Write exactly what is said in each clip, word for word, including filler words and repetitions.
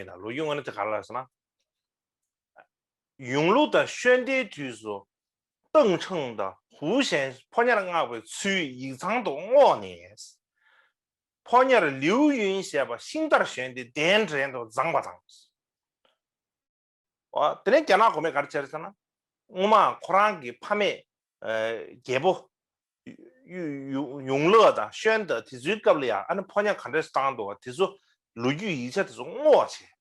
ཡིན་ན་ལོ་རྒྱུས་དངོས་གནས་དེ་ག་རེ་ལབ་ཟེར་ན། ཡུང་ལུ་དང་ཤོན་ཏེའི་དུས་སུ་ཏེང་ཆང་དང་ཧུའུ་ཞན་ཕོ་ཉར་མངགས་པའི་ཚུལ་ཡིག་ཚང་དུ་བསྔོགས་ནས། ཕོ་ཉར་ལིའུ་ཡུན་ཞེས་པ་ཤིང་རྟར་ཞོན་ཏེ་གདན་འདྲེན་དུ་བརྫངས་པ་དང་། འོ། དེ་ནས་རྒྱ་ནག་གོང་མས་ག་རེ་བྱས་ཟེར་ན། སྔོན་མ་ཁོ་རང་གི་ཕ་མེས་ཨ་རྒྱལ་པོ་ཡུ་ཡུ་ཡུང་ལུ་དང་ཤོན་ཏེ་དེ་ཚོའི་སྐབས་ལ་ཡང་ཨ་ནི་ཕོ་ཉ་ག་འདྲས་བཏང་འདུག་བ། དེ་ཚོ་ལོ་རྒྱུས་ཡིག་ཆ་དེ་ཚོ་བསྔོགས་བྱས།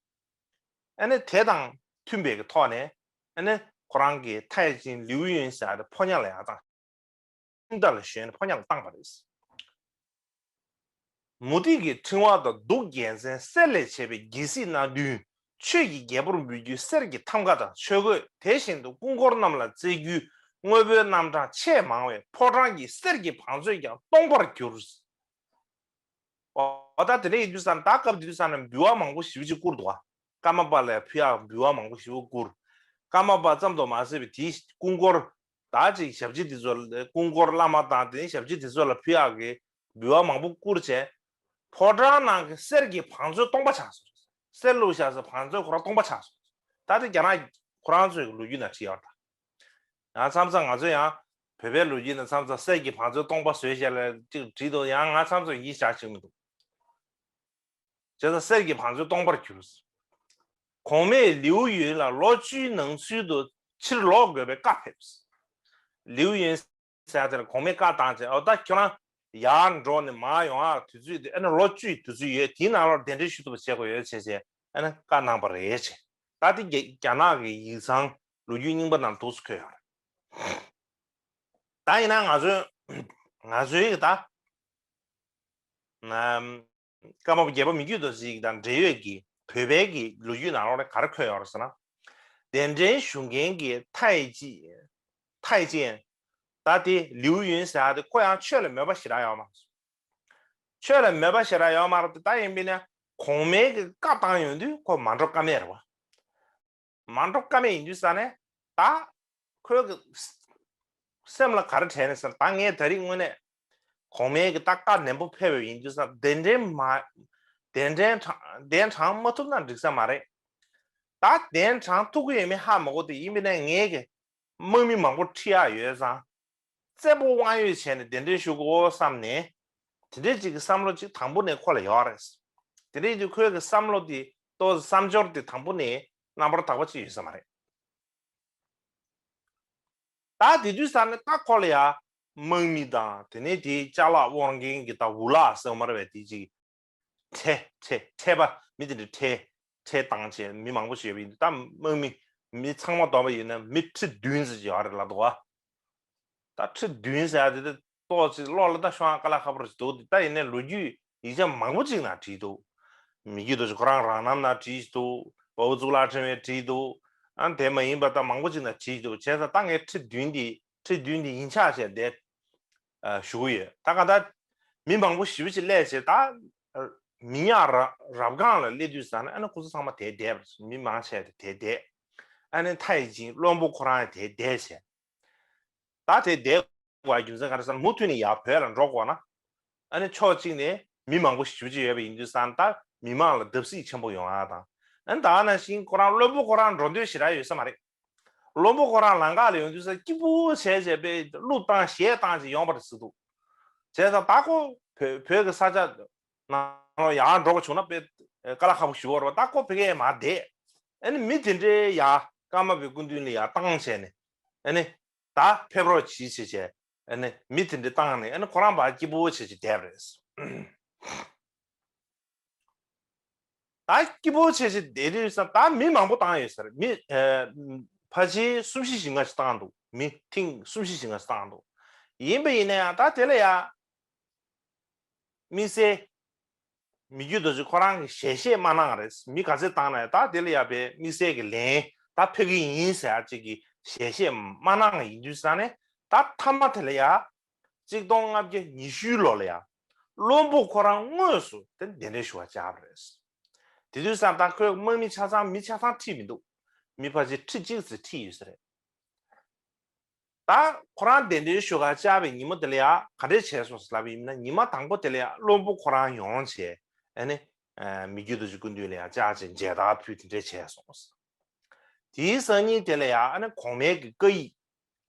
ཨ་ནི་དེ་དང་མཐུན་པའི་གི་ཐོག་ནས་ཨ་ནི་ཁོ་རང་གི་ཐའེ་ཅིན་ལིའུ་ཡུན་ཟེར་བ་དེ་ཕོ་ཉ་ལ་ཡང་བཏང་། ཤིང་རྟ་ལ་ཞོན་ནས་ཕོ་ཉ་ལ་བཏང་བ་རེད། མུ་སྟེགས་ཀྱི་ཕྲེང་བ་དང་གདུགས་རྒྱལ་མཚན་གསེར་ལས་བྱས་པའི་རྒྱལ་སྲིད་སྣ་བདུན། ཆོས་ཀྱི་རྒྱལ་པོར་འབུལ་རྒྱུའི་གསེར་གྱི་ཐང་ག་དང་ཆོས་གོས། དེ་བཞིན་དུ་སྐུ་འཁོར་རྣམས་ལ་བརྩེགས་རྒྱུའི་དངོས་པོའི་རྣམ་གྲངས་ཆེས་མང་བས་ཕོ་བྲང་གི་གསེར་གྱི་བང་མཛོད་ཀྱང་སྟོང་པར་གྱུར། འོ་ད་དེ་འདྲ་ཡིན་དུས་ཙང་ད་སྐབས་དེ་དུས་ཙང་ནས་འབུལ་བ་མང་པོ་ཞེ་པོ་ཅིག་བསྐུར་འདུག་བ། ཀརྨ་པ་ལ་ཕུལ་ཡག་འབུལ་བ་མང་པོ་ཞེ་པོ་བསྐུར། ཀརྨ་པ་ཙམ་དུ་མ་ཟད་པའི་དེའི་སྐུ་འཁོར་ད་ཅིག་ཞབས་ཕྱི་དེ་ཚོ་ལ་སྐུ་འཁོར་བླ་མ་དང་དེ་ནས་ཞབས་ཕྱི་དེ་ཚོ་ལ་ཕུལ་ཡག་གི་འབུལ་བ་མང་པོ་བསྐུར་བྱས། ཕོ་བྲང་ནང་གི་གསེར་གྱི་བང་མཛོད་སྟོང་པ་ཆགས་སོང་། གསེར་བླུགས་བཞག་སའི་བང་མཛོད་ཁོ་རང་སྟོང་པ་ཆགས་སོང་། ད་དེ་རྒྱ་ནག་ཁོ་རང་ཚོའི་ལོ་རྒྱུས་ནང་བྲིས་ཡོད་ད། ཡང་མཚམས་མཚམས་ང་ཚོ་ཡང་བོད་པའི་ལོ་རྒྱུས་ནང་མཚམས་མཚམས་གསེར་གྱི་བང་མཛོད་སྟོང་པ་བཟོས་བཞག་ལ་ཅིག་བྲིས་འདུག་ཡང་ང་མཚམས་མཚམས་ཡིད་ཆགས་ཅིག་མི་འདུག་བྱས་ཙང་གསེར་གྱི་བང་མཛོད་སྟོང་པར་གྱུར། གོང་མས་ལིའུ་ཡུན་ལ་ལོ་བཅུའི་ནང་ཚུད་དུ་ཕྱིར་ལོག་དགོས་པའི་བཀའ་ཕེབས། ལིའུ་ཡུན་ཟེར་དེ་ལ་གོང་མས་བཀའ་བཏང་བྱས། འོ་ད་ཁྱོད་རང་ཡར་འགྲོ་ནས་མར་ཡོང་ཡག་དུས་ཚོད་དེ་ཨ་ནི་ལོ་བཅུའི་དུས་ཚོད་ཡོད། དེའི་ནང་ལོགས་གདན་འདྲེན་ཞུ་ཐུབ་པ་བྱེད་དགོས་ཡོད་བྱས་བྱས་ཨ་ནི་བཀའ་གནང་བ་རེད་བྱས། ད་དེ་རྒྱ་རྒྱ་ནག་གི་ཡིག་ཚང་ལོ་རྒྱུས་རྙིང་པ་ནང་ཐུགས་སུ་འཁོད་ཡོད་རེད། ད་ཡིན་ན་ང་ཚོའི་ང་ཚོའི་ད་ནམ། ཀརྨ་པ་རྒྱལ་པོ་མི་བསྐྱོད་རྡོ་རྗེ་ཡིག་དང་འབྲེལ་ཡོད་ཀྱི་བོད་པའི་གི་ལོ་རྒྱུས་ནང་ལོགས་ལ་ག་རེ་འཁོད་ཡོད་རེད་ཟེར་ན། གདན་འདྲེན་ཞུ་མཁན་གྱི་ཐའེ་ཅི་ཐའེ་ཅིན། ད་དེ་ལིའུ་ཡུན་ཟེར་ཡ་དེ་ཁོ་ཡང་ཆོས་ལ་མོས་པ་ཞེ་དྲག་ཡོད་མ་རེད། ཆོས་ལ་མོས་པ་ཞེ་དྲག་ཡོད་མ་རེད་དེ། ད་ཡིན་པས་ན་གོང་མའི་གི་བཀའ་བཏང་ཡོང་དུས་ཁོ་མ་འགྲོ་ཀ་མེད་རེད་བ། མ་འགྲོ་ཀ་མེད་ཡིན་དུས་ས་ནས་ད་ཁོའི་གི་སེམས་ལ་ག་རེ་དྲན་ནས་ཟེར། ད་ངས་ད་རིང་དངོས་གནས་གོང་མའི་གི་ད་བཀའ་ནན་པོ་ཕེབས་པ་ཡིན་དུས་ས་གདན་འདྲེན་མ་གདན་འདྲེན་དྲང་གདན་དྲངས་མ་ཐུབ་ན་འགྲིག་ས་མ་རེད། ད་གདན་དྲངས་ཐུབ་ཀྱི་ཡོད་མེད་ཧ་མ་གོ་དེ་ཡིན་པས་ན་ངས་གི་དམག་མི་མང་པོ་ཁྲིད་ཡག་ཡོད་ཙང་། བཙན་པོ་དབང་ཡོད་བྱས་ནས་གདན་འདྲེན་ཞུ་དགོས་བསམ་ནས། དེ་འདྲའི་ཅིག་གི་བསམ་བློ་ཅིག་དང་པོ་ནས་ཁོ་ལ་ཡོད་རེད། དེ་འདྲའི་དུས་ཁོའི་གི་བསམ་བློ་དེ་ཏོག་ཙམ་བསམ་སྦྱོར་དེ་དང་པོ་ནས་རྣམ་པར་དག་པ་ཅིག་ཡོད་ས་མ་རེད། ད་དེ་དུས་ས་ནས་ད་ཁོ་ལ་ཡ་དམག་མི་དང་དེ་ནས་དེའི་ཅ་ལག་དབོར་མཁན་གྱི་ད་འུ་ལག་ཟེར་བ་མ་རེད་པས། དེ་ཅིག་ཁྲལ་ཁྲལ་ཁྲལ་པ་མི་དེ་འདྲ་ཁྲལ་ཁྲལ་བཏང་བྱས་མི་མང་པོ་ཞིག་ཡོད་པ་ཡིན་དུས། ད་དམག་མི་མི་ཚང་མ་བསྡོམས་པ་ཡིན་ན་མི་ཁྲི་བདུན་ཙམ་ཅིག་ཡོད་རེད་ལབ་འདུག་བ། ད་ཁྲི་བདུན་ཟེར་ཡ་དེ་དེ་ཏོག་ཙམ་བློ་ལ་ད་ཤོང་ཡ་དཀའ་ལས་ཁག་པོ་རེད་འདུག་ད་ཡིན་ནའི་ལོ་རྒྱུས་ཡིག་ཆ་མང་པོ་ཅིག་ནང་བྲིས་འདུག་མི་བསྐྱོད་རྡོ་རྗེ་ཁོ་རང་རང་རྣམ་ནང་བྲིས་འདུག་དཔའ་བོ་གཙུག་ལག་ཕྲེང་བས་བྲིས་འདུག་ཨ་དེ་མ་ཡིན་པ་ད་མང་པོ་ཅིག་ནང་བྲིས་འདུག་བྱས་ཙང་ད་ངས་ཁྲི་བདུན་འདི་ཁྲི་བདུན་འདི་ཡིན་ཆགས་བྱས་བསྡད་ཨ་ཞུ་གི་ཡོད། ད་ག་ད་མི་མང་པོ་ཞེ་པོ་ཅིག་སླེབས་བྱས། ད་མི་ཉག་ར་རབ་སྒང་ལ་སླེབས་དུས་ཙ་ན་ཨ་ནི་ཁོ་ཚོ་ཚང་མ་དེར་བསྡད་པ་རེད། མི་མང་ཆེ་བ་དེར་བསྡད། ཨ་ནི་མཐའ་ཡས་ཅིང་བློན་པོ་ཁོ་རང་ཡང་དེར་བསྡད་བྱས། ད་དེ་བསྡད་དགོས་པའི་རྒྱུ་མཚན་ག་རེ་ཟེར་ན། མུ་མཐུད་ནས་ཡར་བོད་ལ་འགྲོ་དགོས་ན། ཨ་ནི་ཕྱོགས་གཅིག་ནས་མི་མང་པོ་ཞེ་པོ་ཅིག་ཡོད་པ་ཡིན་དུས་ཙང་ད་མི་མང་ལ་བརྡབ་གསིག་ཆེན་པོ་ཡོང་ཡ་དང་། ཨ་ནི་ད་ག་ནང་བཞིན་ཁོ་རང་བློན་པོ་ཁོ་རང་འགྲོ་འདོད་ཞེ་དྲག་ཡོད་ས་མ་རེད། བློན་པོ་ཁོ་རང་ལམ་ཁ་ལ་ཡོང་དུས་ཙང་སྐྱིད་པོ་བྱས་བྱས་པས་གླུ་བཏང་གཞས་བཏང་བྱས་ཡོང་བ་རེད་ཟེར་འདུག་བྱས་ཙང་ད་ཁོ་བོད་བོད་ཀྱི་ས་ཆ་ནང་ལ་ཡར་འགྲོ་དགོས་བྱུང་ན་དཔེ་དཀའ་ལས་ཁག་པོ་ཞིག་ཡོད་རེད་པ། ད་ཁོ་ཕ་གིར་མར་བསྡད། ཨ་ནི་མི་དེ་འདྲའི་ཡར་ཀརྨ་པའི་སྐུ་མདུན་ལ་ཡར་བཏང་བྱས་ནས། ཨ་ནི་ད་ཕེབས་རོགས་གྱིས་བྱས་བྱས། ཨ་ནི་མི་དེ་འདྲ་བཏང་ནས་ཨ་ནི་ཁོ་རང་ཕར་སྐྱིད་པོ་བྱས་བྱས་བསྡད་པ་རེད། ད་སྐྱིད་པོ་བྱས་བྱས་བསྡད་དུས་ཙང་ད་མི་མང་པོ་བཏང་ཡོད་ས་རེད། མི་ཨ་ཕལ་ཆེར་གསུམ་བཞི་ཞིག་ང་ཞིག་བཏང་འདུག་མི་ཐེངས་གསུམ་བཞི་ཞིག་ང་ཞིག་བཏང་འདུག་ཡིན་པ་ཡིན་ན་ཡང་ད་དེ་ལ་ཡ་དམིགས་བསལ་མི་བསྐྱོད་རྡོ་རྗེ་ཁོ་རང་གིས་ཞལ་བཞེས་མ་གནང་རེད། མི་ག་ཚོད་བཏང་ན་ཡང་ད་དེ་ལ་ཡ་དཔེ་དམིགས་བསལ་གྱི་ལན་ད་ཕེབས་ཀྱི་ཡིན་ཟེར་ཡ་གཅིག་གི་ཞལ་བཞེས་མ་གནང་ཡིན་དུས་ཙང་ནས། ད་མཐའ་མ་དེ་ལ་ཡ་གཅིག་སྟོང་ལྔ་བརྒྱ་ཉི་ཤུའི་ལོ་ལ་ཡ་བློན་པོ་ཁོ་རང་དངོས་སུ་དེ་གདན་འདྲེན་ཞུ་བར་བཅར་བ་རེད། དེ་དུས་ཙང་ད་ཁོས་དམག་མི་ཆ་ཚང་མི་ཆ་ཚང་ཁྲིད་མི་འདུག་མི་ཕལ་ཆེར་ཁྲི་གཅིག་ཙམ་ཁྲིད་ཡོད་ས་རེད། ད་ཁོ་རང་གདན་འདྲེན་ཞུ་གར་བཅར་བའི་ཉིན་མོ་དེ་ལ་ཡ་ག་འདྲས་བྱས་སོང་ཟེར་ལབ་པ་ཡིན་ན། ཉི་མ་དང་པོ་དེ་ལ་ཡ་བློན་པོ་ཁོ་རང་ཡོང་བྱས། ཨ་ནི་ མི་བསྐྱོད་རྡོ་རྗེ་སྐུ་མདུན་ལ་ཡང་བཅར་བྱས་མཇལ་དར་ཕུལ་དེ་འདྲས་བྱས་སོང་། དེའི་སང་ཉིན་དེ་ལ་ཡང་ཨ་ནི་གོང་མའི་གི་བཀའ་ཡིག་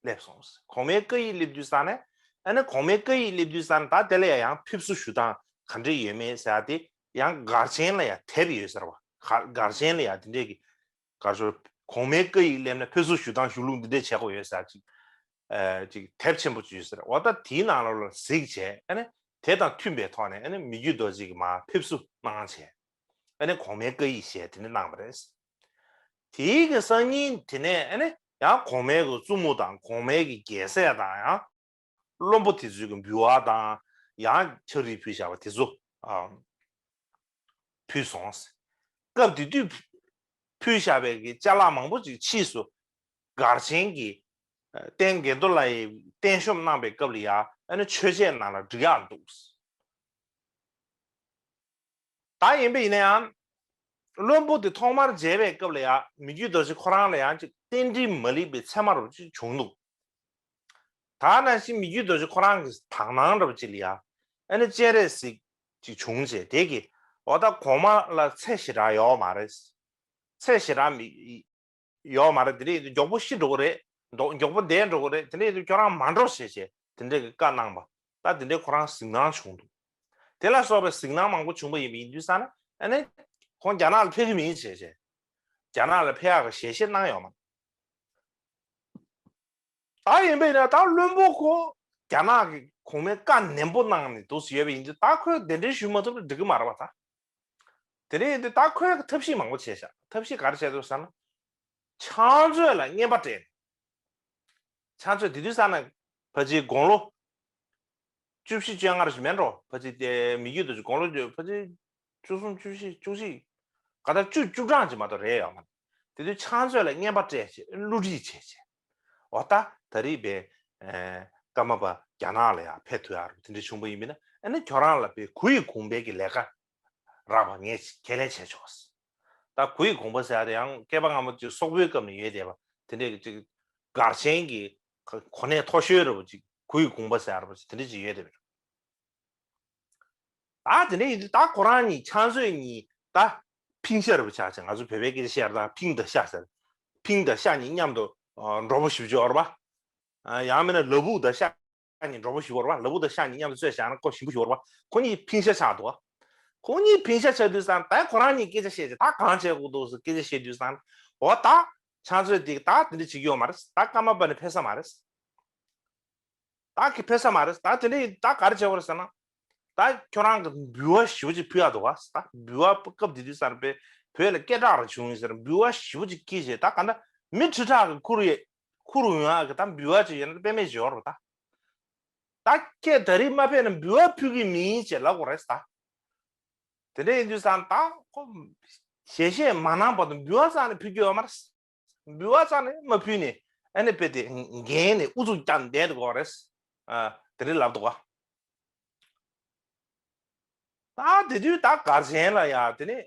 སླེབས་སོང་། གོང་མའི་བཀའ་ཡིག་སླེབས་དུས་ཙང་ནས་ཨ་ནི་གོང་མའི་བཀའ་ཡིག་སླེབས་དུས་ཙང་ནས་ད་དེ་ལ་ཡང་ཡང་ཕེབས་བསུ་ཞུ་སྟངས་ག་འདྲས་ཡོད་མེད་ཟེར་ཡ་དེ་ཡང་སྒར་ཆེན་ལ་ཡང་དེབ་ཡོད་ཟེར་བ། ག- སྒར་ཆེན་ལ་ཡང་དེ་འདྲས་ཀྱི་གར་ཞོར་གོང་མའི་བཀའ་ཡིག་སླེབས་ན་ཕེབས་བསུ་ཞུ་སྟངས་ཞུ་ལུགས་འདི་འདྲས་བྱེད་དགོས་ཡོད་ཟེར་ཅིག་ཨ་ཅིག་དེབ་ཆེན་པོ་ཅིག་ཡོད་ཟེར། འོ་ད་དེའི་ནང་ལོགས་ལ་གཟིགས་བྱས་ཨ་ནི་དེ་དང་མཐུན་པའི་ཐོག་ནས་ཨ་ནི་མི་བསྐྱོད་རྡོ་རྗེ་གི་མར་ཕེབས་བསུ་གནང་བྱས་ཨ་ནི་གོང་མའི་བཀའ་ཡིག་ཞེས་དེ་འདྲ་གནང་བ་རེད། དེའི་གི་སང་ཉིན་དེ་ནས་ཨ་ནི་ཡང་གོང་མའི་གི་བཙུན་མོ་དང་གོང་མའི་གི་རྒྱལ་སྲས་དང་ཡང་བློན་པོ་དེ་ཚོའི་གི་འབུལ་བ་དང་ཡང་ཕྱག་བྲིས་ཕུལ་བཞག་པ་དེ་ཚོ་ཨ་ཕུལ་སོང་། སྐབས་དེ་དུས་ཕུལ་བཞག་པའི་གི་ཅ་ལག་མང་པོ་ཅིག་ཕྱིས་སུ་སྒར་ཆེན་གྱི་ཨ་རྟེན་དགེ་རྡོར་ལ་ཡི་རྟེན་གཤོམ་གནང་པའི་སྐབས་ལ་ཡང་ཨ་ནི་མཆོད་ཆས་ནང་ལ་འགྲིག་ཡག་འདུག་ད་ཡིན་པ་ཡིན་ན་ཡང་བློན་པོ་དེ་ཐོག་མར་མཇལ་བའི་སྐབས་ལ་ཡང་མི་བསྐྱོད་རྡོ་རྗེ་ཁོ་རང་ལ་ཡང་ཅིག་རྟེན་འབྲེལ་མ་ལེགས་པའི་མཚན་མ་རུ་ཅིག་བྱུང་འདུག་ད་ནང་བཞིན་མི་བསྐྱོད་རྡོ་རྗེ་ཁོ་རང་གི་དག་སྣང་འདྲ་པོ་ཅིག་ལ་ཡང་ཨ་ནི་སྤྱན་རས་གཟིགས་ཅིག་བྱུང་རྗེས་དེ་གི་འོ་ད་གོང་མ་ལ་ཚེ་ཞེ་དྲག་ཡོད་མ་རེད། ཚེ་ཞེ་དྲག་མི་ཡོད་མ་རེད། དེ་འདྲ་ཡིན་དུས་མགྱོགས་པོ་ཤི་འགྲོ་གི་རེད། མགྱོགས་པོ་འདས་འགྲོ་གི་རེད། དེ་འདྲ་ཡིན་དུས་ཁྱོད་རང་མ་འགྲོ་ཞེས་བྱས་དེ་འདྲ་གི་བཀའ་གནང་པ། ད་དེ་འདྲའི་ཁོ་རང་གཟིགས་སྣང་བྱུང་འདུག་དེ་ལ་སོགས་པའི་གཟིགས་སྣང་མང་པོ་བྱུང་པ་ཡིན་པ་ཡིན་དུས་ཙང་ན་ཨ་ནི་ཁོང་རྒྱ་ནག་ལ་ཕེབས་ཀྱི་མིན་ཞེས་བྱས། རྒྱ་ནག་ལ་ཕེབས་ཡག་གི་ཞལ་བཞེས་གནང་ཡོད་མ་རེད། ད་ཡིན་པས་ན་ད་བློན་པོ་ཁོ་རྒྱ་ནག་གི་གོང་མའི་བཀའ་ནན་པོ་གནང་ནས་འདུག་ཟེར་ཡོད་པ་ཡིན་དུས་ད་ཁོས་གདན་འདྲེན་ཞུ་མ་ཐུབ་ན་འགྲིག་གི་མ་རེད་པ། ད་དེ་འདྲ་ཡིན་དུས་ད་ཁོས་ཐབས་ཤེས་མང་པོ་བྱས་ཤག་ཐབས་ཤེས་ག་རེ་བྱས་འདུག་ཟེར་ན། ཕྱག་མཛོད་ལ་རྔན་པ་སྤྲད་ནས། ཕྱག་མཛོད་དེ་དུས་ཙང་ན་ཕལ་ཆེར་དགུང་ལོ་བཅུ་བཞི་བཅོ་ལྔ་རེ་ཞིག་མེད་འགྲོ། ཕལ་ཆེར་དེ་མི་བསྐྱོད་རྡོ་རྗེ་དགུང་ལོ་བཅུ་ཕལ་ཆེར་བཅུ་གསུམ་བཅུ་བཞི་བཅུ་གཅིག་ག་ད་བཅུ་བཅུ་གྲངས་ཅིག་མ་གཏོགས་རེད་ཡོད་མ་རེད། དེ་དུས་ཕྱག་མཛོད་ལ་རྔན་པ་སྤྲད་བྱས་བསླུ་བྲིད་བྱས་བྱས། འོ་ད་ད་རེས་པའི་ཨ་ཀརྨ་པ་རྒྱ་ནག་ལ་ཡང་ཕེབས་ཐུབ་ཡག་རེད། དེ་འདྲ་བྱུང་པ་ཡིན་པས་ན་ཨ་ནི་ཁྱོད་རང་ལ་དཔེ་གུ་ཡི་གུང་པའི་གི་ལས་ཀ་རག་པ་ངས་ཁས་ལེན་བྱས་ཆོག་ད་གུ་ཡི་གུང་པ་ཟེར་ཡག་དེ་ཡང་བསྐལ་པ་སྔ་མོ་ཅིག་སོག་པོའི་སྐབས་ནས་ཡོད་བསྡད་པ་དེ་འདྲས་ཀྱི་ཅིག་སྒར་ཆེན་གྱི་གོ་གནས་མཐོ་ཤོས་འདྲ་པོ་ཅིག་གུ་ཡི་གུང་པ་ཟེར་ཡག་འདྲ་པོ་ཅིག་དེ་འདྲས་ཅིག་ཡོད་བསྡད་པ་རེད། ད་དེ་འདྲ་ཡིན་དུས་ད་ཁོ་རང་གཉིས་ཕྱག་མཛོད་གཉིས་ད་ཕིང་ཤ་རུ་ཆགས་ཆེ། ང་ཚོ་བོད་པའི་སྐད་ཆ་བཤད་ཡག་ད་ཕིང་དང་ཤ་ཟེར། ཕིང་དང་ཤ་གཉིས་མཉམ་དུ་ཨ་འགྲོགས་པོ་ཞེ་པོ་ཅིག་ཡོད་རེད་པ། ཨ་ཡང་མིན་ན་ལ་ཕུག་དང་ཤ་གཉིས་འགྲོགས་པོ་ཞེ་པོ་རེད་པ། ལ་ཕུག་དང་ཤ་གཉིས་མཉམ་དུ་བཙོས་བཞག་ན་ཁོ་ཞིམ་པོ་ཞིག་ཡོད་རེད་པ། ཁོ་གཉིས་ཕིང་ཤ་ཆགས་འདུག་ཁོ་གཉིས་ཕིང་ཤ་ཆགས་དུས་ཙང་ད་ཁོ་རང་གཉིས་སྐད་ཆ་བཤད་ཆེ། ད་གང་བྱེད་དགོས་འདུག་ཟེར་སྐད་ཆ་བཤད་དུས་ཙང་འོ་ད་ཕྱག་མཛོད་དེ་ད་དེ་འདྲ་བྱེད་ཀྱི་ཡོད་མ་རེད། ད་ཀརྨ་པ་ནི་ཕེབས་ས་མ་རེད། ད་གི་ཕེབས་ས་མ་རེད། ད་དེ་འདྲ་ཡིན་ད་ག་རེ་བྱེད་དགོས་རེད་ཟེར་ན། ད་ཁྱོད་རང་གི་འབུལ་བ་ཞེ་པོ་ཅིག་ཕུལ་ཡག་འདུག་ག་ད་འབུལ་བ་སྐབས་དེ་དུས་ཙང་པས་བོད་ལ་སྐད་གྲགས་རང་བྱུང་ཡིན་ཟེར། འབུལ་བ་ཞེ་པོ་ཅིག་ཁྱེར་བྱས་ད་ག་འདྲ་མི་ཁྲི་ཕྲག་གི་ཁུར་ཡོད་ཁུར་ཡོང་ཡག་གི་ད་འབུལ་བ་ཅིག་ཡོད་ན་དཔེ་མེད་ཅིག་ཡོད་རེད་པ། ད་ད་ཁྱེད་ད་རེས་མ་ཕེབས་ན་འབུལ་བ་ཕུལ་གི་མིན་ཅེས་ལབ་དགོས་རེད་ད། དེ་འདྲ་ཡིན་དུས་ཙང་ད་ཁོ་ཞལ་བཞེས་མ་གནང་བར་དུ་འབུལ་བ་རྩ་ནས་ཕུལ་རྒྱུ་ཡོད་མ་རེད། འབུལ་བ་རྩ་ནས་མ་ཕུལ་ནས་ཨ་ནི་དཔེ་དེ་འགན་ནས་ཨུ་ཚུགས་བརྒྱབ་བསྡད་དགོས་རེད། ཨ་དེ་འདྲ་ལབ་འདུག་ག་ད་དེ་དུས་ད་སྒར་ཆེན་ལ་ཡ་དེ་ནས་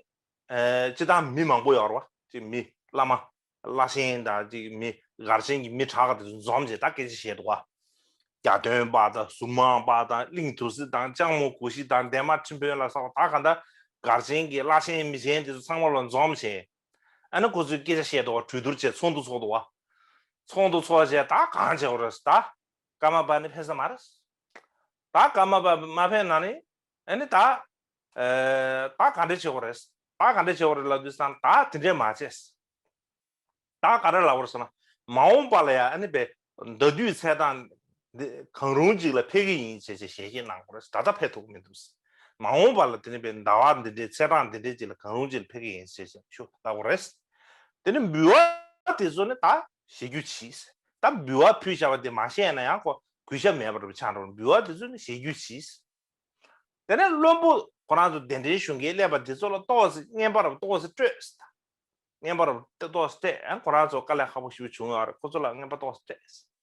ཨ་སྤྱིར་བཏང་མི་མང་པོ་ཡོད་རེད་པ། ཅིག་མི་བླ་མ་བླ་ཆེན་དང་ཅིག་མི་སྒར་ཆེན་གྱི་མི་དྲག་ག་དེ་ཚོ་འཛོམས་བྱས་ད་སྐད་ཆ་བཤད་འདུག་ག་རྒྱ་སྟོན་པ་དང་གཟུངས་མང་པ་དང་གླིང་དུ་སྲིད་དང་ལྕགས་མོ་གུ་ཤྲི་དང་འདན་མ་ཁྲི་དཔོན་ལ་སོགས་ད་ག་ད་སྒར་ཆེན་གྱི་བླ་ཆེན་མི་ཆེན་དེ་ཚོ་ཚང་མ་ལ་འཛོམས་བྱས། ཨ་ནི་ཁོ་ཚོས་སྐད་ཆ་བཤད་འདུག་ག་གྲོས་བསྡུར་བྱས་ཚོགས་འདུ་ཚོགས་འདུག་ག་ཚོགས་འདུ་ཚོགས་བྱས་ད་གང་བྱེད་དགོས་རེད། ད་ཀརྨ་པ་ནི་ཕེབས་ས་མ་རེད། ད་ཀརྨ་པ་མ་ཕེབས་ན་ནི་ཨ་ནི་ད་ཨ་ད་ག་འདྲ་བྱེད་དགོས་རེད། ད་ག་འདྲ་བྱེད་དགོས་རེད་ལབ་དུས་ཙང་ད་དེ་འདྲས་མ་བྱས། ད་ག་རེ་ལབ་དགོས་རེད་ཟེར་ན། མ་འོངས་པ་ལ་ཡང་ཨ་ནི་པའི་ཟླ་དུས་ཚེས་གྲངས་འདི་གང་རུང་ཅིག་ལ་ཕེབས་ཀྱི་ཡིན་ཞེས་བྱས་ཞལ་བཞེས་གནང་དགོས་རེད། ད་ལྟ་ཕེབས་ཐུབ་ཀྱི་མི་འདུག་མ་འོངས་པ་ལ་དེ་ནི་པའི་ཟླ་བ་འདི་འདྲའི་ཚེས་གྲངས་འདི་འདྲའི་ཅིག་ལ་གང་རུང་ཅིག་ལ་ཕེབས་ཀྱི་ཡིན་ཞེས་བྱས་ཞུ་ལབ་དགོས་རེད། དེ་ནི་འབུལ་བ་དེ་ཚོ་ནི་ད་བཞེས་རྒྱུ་གྱིས། ད་འབུལ་བ་ཕུལ་བཞག་པ་དེ་མ་བཞེས་ན་ཡང་ཁོ་གུས་ཞབས་མེད་པ་འདྲ་པོ་ཆགས་འགྲོ། འབུལ་བ་དེ་ཚོ་ནི་བཞེས་རྒྱུ་གྱིས། དེ་ནས་བློན་པོ་ཁོ་རང་ཚོ་གདན་འདྲེན་ཞུ་མཁན་སླེབས་པ་དེ་ཚོ་ལ་ཏོག་ཙམ་རྔན་པ་རུ་ཏོག་ཙམ་སྤྲད། རྔན་པ་རུ་ཏོག་ཙམ་སྤྲད། ཨ་ཁོ་རང་ཚོ་དཀའ་ལས་ཁག་པོ་ཞེ་པོ་བྱུང་ཡོད་རེད། ཁོ་ཚོ་ལ་རྔན་པ་ཏོག་ཙམ་སྤྲད།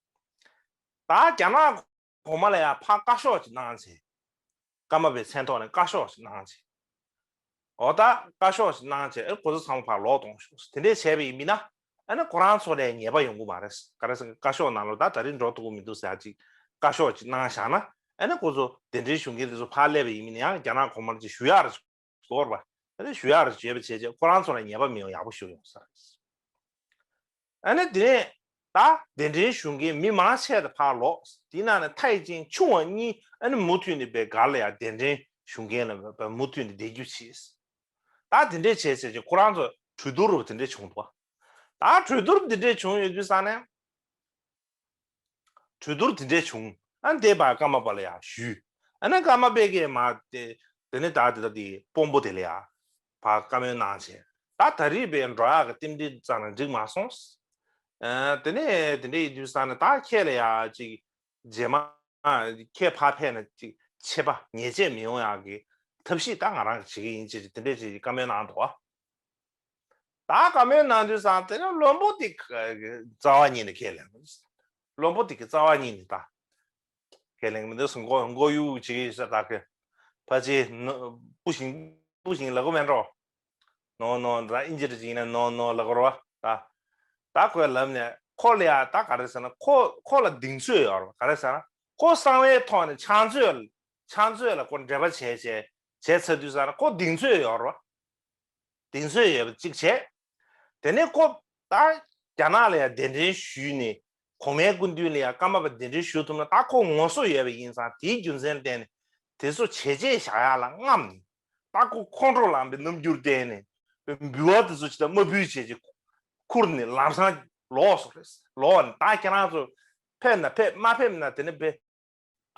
ད་རྒྱ་ནག་གོང་མ་ལ་ཡང་ཕར་བཀའ་ཤོག་ཅིག་གནང་བྱས། ཀརྨ་པའི་མཚན་ཐོག་ནས་བཀའ་ཤོག་ཅིག་གནང་བྱས། འོ་ད་བཀའ་ཤོག་ཅིག་གནང་བྱས་ཨ་ཁོ་ཚོ་ཚང་མ་ཕར་ལོག་གཏོང་ཤོག་དེ་འདྲས་བྱས་པ་ཡིན་མིན་ན། ཨ་ནི་ཁོ་རང་ཚོ་ལ་ཉེས་པ་ཡོང་གི་མ་རེད། ག་རེ་ཟེར་ན་བཀའ་ཤོག་ནང་ལོགས་ད་ད་རིང་འགྲོ་ཐུབ་ཀྱི་མི་འདུག་ཟེར་ཡག་ཅིག་བཀའ་ཤོག་ཅིག་གནང་བཞག་ན། ཨ་ནི་ཁོ་ཚོ་གདན་འདྲེན་ཞུ་མཁན་དེ་ཚོ་ཕར་སླེབས་པ་ཡིན་མིན་ན་ཡང་རྒྱ་ནག་གོང་མར་ཅིག་ཞུ་ཡག་རེད་དགོས་རེད་པ། དེ་ཞུ་ཡག་རེ་བྱས་པ་བྱས་རྗེས་ཁོ་རང་ཚོ་ལ་ཉེས་པ་མི་ཡོང་ཡག་པོ་ཞུ་ཡོང་ས་རེད། ཨ་ནི་དེ་ནས་ད་གདན་འདྲེན་ཞུ་མཁན་མི་མང་ཆེ་དེ་ཕར་ལོག་དེའི་ནང་ནས་མཐའ་ཡས་ཅན་ཆུང་བ་གཉིས་ཨ་ནི་མུ་མཐུད་ནས་པའི་སྒར་ལ་ཡང་གདན་འདྲེན་ཞུ་མཁན་ལ་པའི་མུ་མཐུད་ནས་བསྡད་རྒྱུ་བྱས། ད་དེ་འདྲས་བྱས་བྱས་ཀྱི་ཁོ་རང་ཚོ་གྲོས་བསྡུར་རུ་དེ་འདྲས་བྱུང་འདུག་ད་གྲོས་བསྡུར་འདི་འདྲས་བྱུང་ཡོད་དུས་ཙང་ནས། གྲོས་བསྡུར་དེ་འདྲས་བྱུང་། ཨ་ནི་དེ་བར་ཀརྨ་པ་ལ་ཡང་ཞུས། ཨ་ནི་ཀརྨ་པས་ཀྱིས་མ་དེ་དེ་ནས་ད་དེ་ད་དེ་དཔོན་པོ་དེ་ལ་ཡང་བར་བཀའ་མོལ་གནང་བྱས། ད་ད་རེས་པའི་འགྲོ་ཡག་གི་རྟེན་འབྲེལ་ཙང་ནས་འགྲིག་མ་སོང་། ཨ་དེ་ནས་དེ་འདྲས་ཡིན་དུས་ཙང་ནས་ད་ཁྱེད་ལ་ཡང་ཅིག་རྗེས་མ་ཁྱེད་ཕར་ཕེབས་ན་ཅིག་ཆད་པ་ཉེས་ཆད་མི་ཡོང་ཡག་གི་ཐབས་ཤེས་ད་ང་རང་གིས་བྱེད་ཀྱི་ཡིན་ཅེས་དེ་འདྲས་ཅིག་བཀའ་མོལ་གནང་འདུག་ད་བཀའ་མོལ་གནང་དུས་ཙང་དེ་ནས་བློན་པོ་དེ་རྩ་བ་ཉིད་ནས་ཁས་ལེན། བློན་པོ་དེ་གི་རྩ་བ་ཉིད་ནས་ད་ཁས་ལེན་མི་འདུག་མགོ་མགོ་གཡུག་བྱེད་ཀྱི་ས་ད་གི་ཕ་ཆེ་སྤུ་ཞིང་སྤུ་ཞིང་ལབ་གི་མེད་འགྲོ། ནོ་ནོ་ད་ཨིན་ཇི་རེ་ཅིག་ཡིན་ན་ནོ་ནོ་ལབ་གི་རེད་བ། ད་ད་ཁོས་ལབ་ནས་ཁོ་ལ་ཡ་ད་ག་རེ་ཟེར་ན་ཁོ་ཁོ་ལ་གདེང་ཚོད་ཡོད་རེད་བ། ག་རེ་ཟེར་ན་ཁོ་གསང་བའི་ཐོག་ནས་ཕྱག་མཛོད་ཕྱག་མཛོད་ལ་ཁོ་འབྲེལ་བ་བྱས་བྱས་བྱས་ཚར་དུས་ཙང་ན་ཁོ་གདེང་ཚོད་ཡོད་རེད་བ། གདེང་ཚོད་ཡོད་པ་གཅིག་བྱས། དེ་ནས་ཁོ་ད་རྒྱ་ནག་ལ་ཡང་གདན་འདྲེན་ཞུས་ནས་གོང་མའི་སྐུ་མདུན་ལ་ཡང་ཀརྨ་པ་གདན་འདྲེན་ཞུ་ཐུབ་ན་ད་ཁོ་ངོ་སོ་ཡོད་པ་ཡིན་ཙང་དེའི་རྒྱུ་མཚན་བརྟེན་ནས་དེ་ཚོ་བྱས་རྗེས་བཞག་ཡག་ལ་རྔམ་ནས་ད་ཁོ་ཁོང་ཁྲོ་ལངས་པའི་རྣམ་འགྱུར་བསྟན་ནས་འབུལ་བ་དེ་ཚོ་ཇི་ལྟར་མ་འབུལ་བྱས་ཀྱི་ཁུར་ནས་ལམ་སང་ལོག་སོང་རེད། ལོག་ནས་ད་ཁྱེད་རང་ཚོ་ཕེབས་ན་ཕེབས་མ་ཕེབས་ན་དེ་ནས་ཕེབས།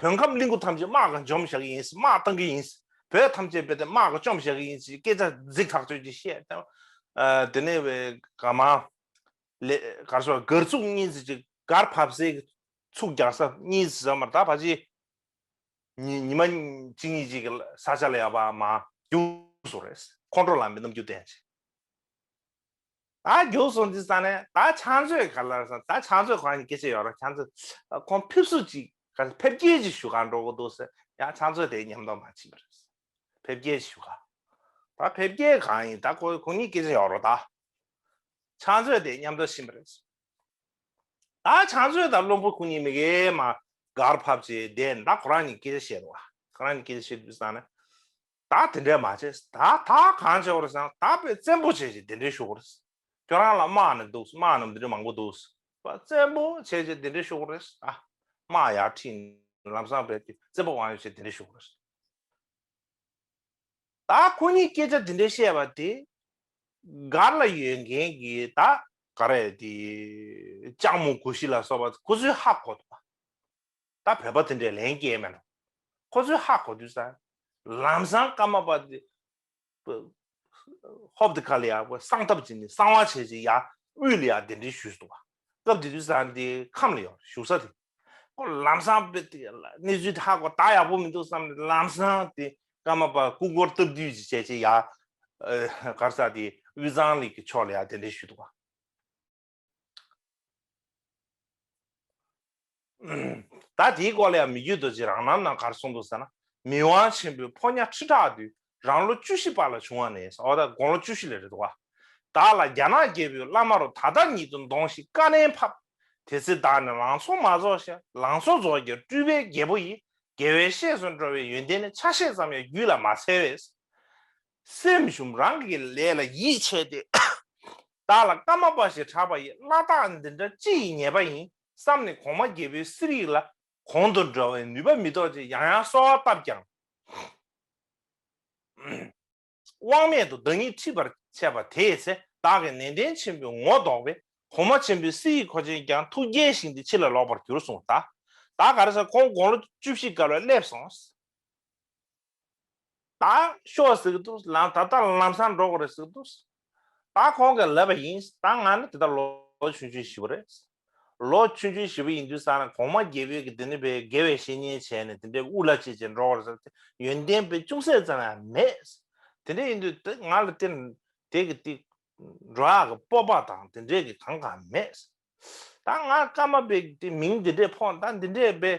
བོད་ཁམས་གླིང་བུ་ཐམས་ཅད་དམག་གིས་འཇོམས་བཞག་གི་ཡིན། དམག་བཏང་གི་ཡིན། བོད་ཐམས་ཅད་བོད་དེ་དམག་གིས་བཅོམ་བཞག་གི་ཡིན་ཞེས་སྐད་ཆ་རྫིག་ཐག་ཆོད་ཅིག་བཤད་དེ། ཨ་དེ་ནས་བའི་ག་མ་ལས་གར་སོ་གར་ཚུགས་གཉིས་ཙམ་ཅིག་གར་ཕབ་སའི་ཚུགས་རྒྱག་ས་གཉིས་ཙམ་མར་ད་ཕ་ཅི་ཉི་ཉི་མ་གཅིག་གཉིས་ཅིག་གི་ས་ཆ་ལ་ཡ་བ་མ་རྒྱུགས་སོང་རེད། ཁོང་ཁྲོ་ལངས་པའི་རྣམ་འགྱུར་བསྟན་ཅིག་ད་རྒྱུགས་སོང་དུས་ཙང་ནས་ད་ཕྱག་མཛོད་ག་ལ་ས་ད་ཕྱག་མཛོད་གང་ཡིན་སྐད་ཆ་ཡོད་ར། ཕྱག་མཛོད་ཁོང་ཕེབས་བསུ་ཅིག་ག་ཕེབས་སྐྱེལ་ཅིག་ཞུ་ག་འགྲོ་གི་འདུག་ཟེར་ཡང་ཕྱག་མཛོད་དེ་མཉམ་དུ་མ་ཕྱིན་པ་རེད། ཕེབས་སྐྱེལ་ཞུ་ག་ད་ཕེབས་སྐྱེལ་གང་ཡིན་ད་ཁོ་ཁོ་གཉིས་སྐད་ཆ་ཡོད་ར། ད་ཕྱག་མཛོད་དེ་མཉམ་དུ་ཕྱིན་པ་རེད། ད་ཕྱག་མཛོད་དང་བློན་པོ་ཁོ་གཉིས་མི་གེ་མ་གར་ཕབ་ཅེས་བསྡད་ད་ཁོ་རང་གཉིས་སྐད་ཆ་བཤད་འདུག་ཁོ་རང་གཉིས་སྐད་ཆ་བཤད་དུས་ཙང་ནས། ད་དེ་འདྲས་མ་བྱེད། ད་ད་གང་བྱེད་དགོས་རེད་ཟེར་ན་ད་དཔེ་བཙན་པོ་བྱས་ཅིག་དེ་འདྲས་ཞུ་དགོས་རེད། ཁྱོད་རང་ལ་དམག་ནི་འདུག་དམག་ནི་འདི་འདྲས་མང་པོ་འདུག་བཙན་པོ་བྱས་ཅིག་དེ་འདྲས་ཞུ་དགོས་རེད། ཨ་དམག་ཡར་ཁྲིད་ལམ་སང་བས་ཀྱི་བཙན་པོ་དབང་ཡོད་བྱས་དེ་འདྲས་ཞུ་དགོས་རེད། ད་ཁོ་གཉིས་སྐད་ཆ་དེ་འདྲས་བཤད་པ་དེ་སྒར་ལ་ཡོད་མཁན་གྱི་ད་ག་རེ་དེ་ལྕགས་མོ་གུ་ཤྲི་ལ་སོགས་པ་ཁོ་ཚོས་ཧ་གོ་འདུག་ད་བོད་པ་དེ་འདྲས་ལན་སྐྱེལ་མེད་ནོ། ཁོ་ཚོས་ཧ་གོ་དུས་ཙང་ལམ་སང་ཀརྨ་པ་དེ་ཧོབ་དེ་ཁ་ལ་ཡ་གསང་ཐབས་བྱས་ནས་གསང་བ་བྱས་བྱས་ཡ་དབུས་ལ་ཡ་གདན་འདྲེན་ཞུས་སོང་བ། སྐབས་དེ་དུས་ཙང་དེ་ཁམས་ལ་ཡོད་བཞུགས་ས་དེ་ཁོ་ལམ་སང་དཔེ་དེ་གནས་ཚུལ་དེ་ཧ་གོ་ད་ཡག་པོ་མི་འདུག་བསམ་ནས་ལམ་སང་དེ་ཀརྨ་པ་སྐུ་འཁོར་སྟབས་བདེ་ཅིག་བྱས་བྱས་ཡ་གར་ས་དེ་དབུས་གཙང་གླིང་གི་ཕྱོགས་ལ་ཡ་གདན་འདྲེན་ཞུས་འདུག་བ། ད་དེའི་སྐོར་ལ་ཡང་མི་བསྐྱོད་རྡོ་རྗེ་རང་རྣམ་ན་གར་གསུངས་འདུག་ཟེར་ན། མི་དབང་ཆེན་པོའི་ཕོ་ཉ་ཁྲི་ཕྲག་བདུན་རང་ལོ་བཅུ་བཞི་པ་ལ་བྱུང་བ་ནས་འོ་ད་དགུང་ལོ་བཅུ་བཞི་ལ་རེད་འདུག་བ། བདག་ལ་རྒྱ་ནག་རྒྱལ་པོས་བླ་མ་རུ་ད་ལྟ་ཉིད་དུ་འདོང་ཞིག་བཀའ་ནན་ཕབ། དེ་ཚེ་བདག་ནི་ལང་ཚོ་མ་རྫོགས་ཤིང་ལང་ཚོ་རྫོགས་ཀྱང་སྤྲུལ་པའི་རྒྱལ་པོ་ཡིས་དགེ་བའི་བཤེས་སུ་འགྲོ་བའི་ཡོན་ཏན་ནི་ཆ་ཤས་ཙམ་ཡང་རྒྱུད་ལ་མ་འཚལ་བས། སེམས་ཞུམ་རང་གི་ལས་ལ་ཡིད་ཆེས་ཏེ། བདག་ལ་ཀརྨ་པ་ཞེས་གྲགས་པ་ཡི་བླ་རྟགས་འདི་འདྲ་ཅི་ཡིས་ཉེས་པ་ཡིན་བསམ་ནས་གོང་མ་རྒྱལ་པོའི་གསེར་ཡིག་ལ་གོང་དུ་འགྲོ་བའི་ནུས་པ་མི་ཐོགས་ཅིག་ཡང་ཡང་གསོལ་བ་བཏབ་ཀྱང་། དབང་མེད་དུ་བདག་ཉིད་ཁྲིད་པར་བྱས་པ་དེའི་ཚེ་བདག་གིས་ནན་ཏན་ཆེན་པོས་ངོ་ལྡོག་པས་གོང་མ་ཆེན་པོའི་གསེར་ཡིག་མཁོ་ཆེན་ཀྱང་ཐུགས་དགྱེས་ཤིང་དེ་ཕྱི་ལ་ལོག་པར་གྱུར་གསུངས། ད་ད་ག་རེ་ཟེར་ཁོང་དགུང་ལོ་བཅུ་བཞི་སྐབས་ལ་སླེབས་སོང་། ད་ཤོག་ཟེར་གི་འདུག་ལམ་ད་ལྟ་ལམ་སང་འགྲོ་དགོས་རེད་ཟེར་གི་འདུག་ད་ཁོང་གིས་ལབ་པ་ཡིན། ད་ང་ནི་དེ་ལྟར་ལོ་ཆུང་ཆུང་ཞིག་པ་རེད། ལོ་ཆུང་ཆུང་ཞིག་པ་ཡིན་དུས་ཙང་ན་གོང་མ་རྒྱལ་པོས་ཀྱི་དེ་ནི་བས་དགེ་བའི་བཤེས་གཉེན་བྱས་ནས་དེ་འདྲའི་དབུ་བླ་བྱས་བྱས་འགྲོ་དགོས་རེད་ཟེར་ཏེ་ཡོན་ཏན་དཔེ་ཅུང་ཟད་ཙམ་ཡང་མེད། དེ་འདྲ་ཡིན་དུས་དེ་ང་ལ་དེ་དེ་གི་དེ་འགྲོ་ཡག་གི་སྤོབས་པ་དང་དེ་འདྲའི་གི་གང་གང་མེད། ད་ང་ཀརྨ་པའི་དེ་མིང་འདི་འདྲས་ཕོག་ད་འདི་འདྲས་པའི།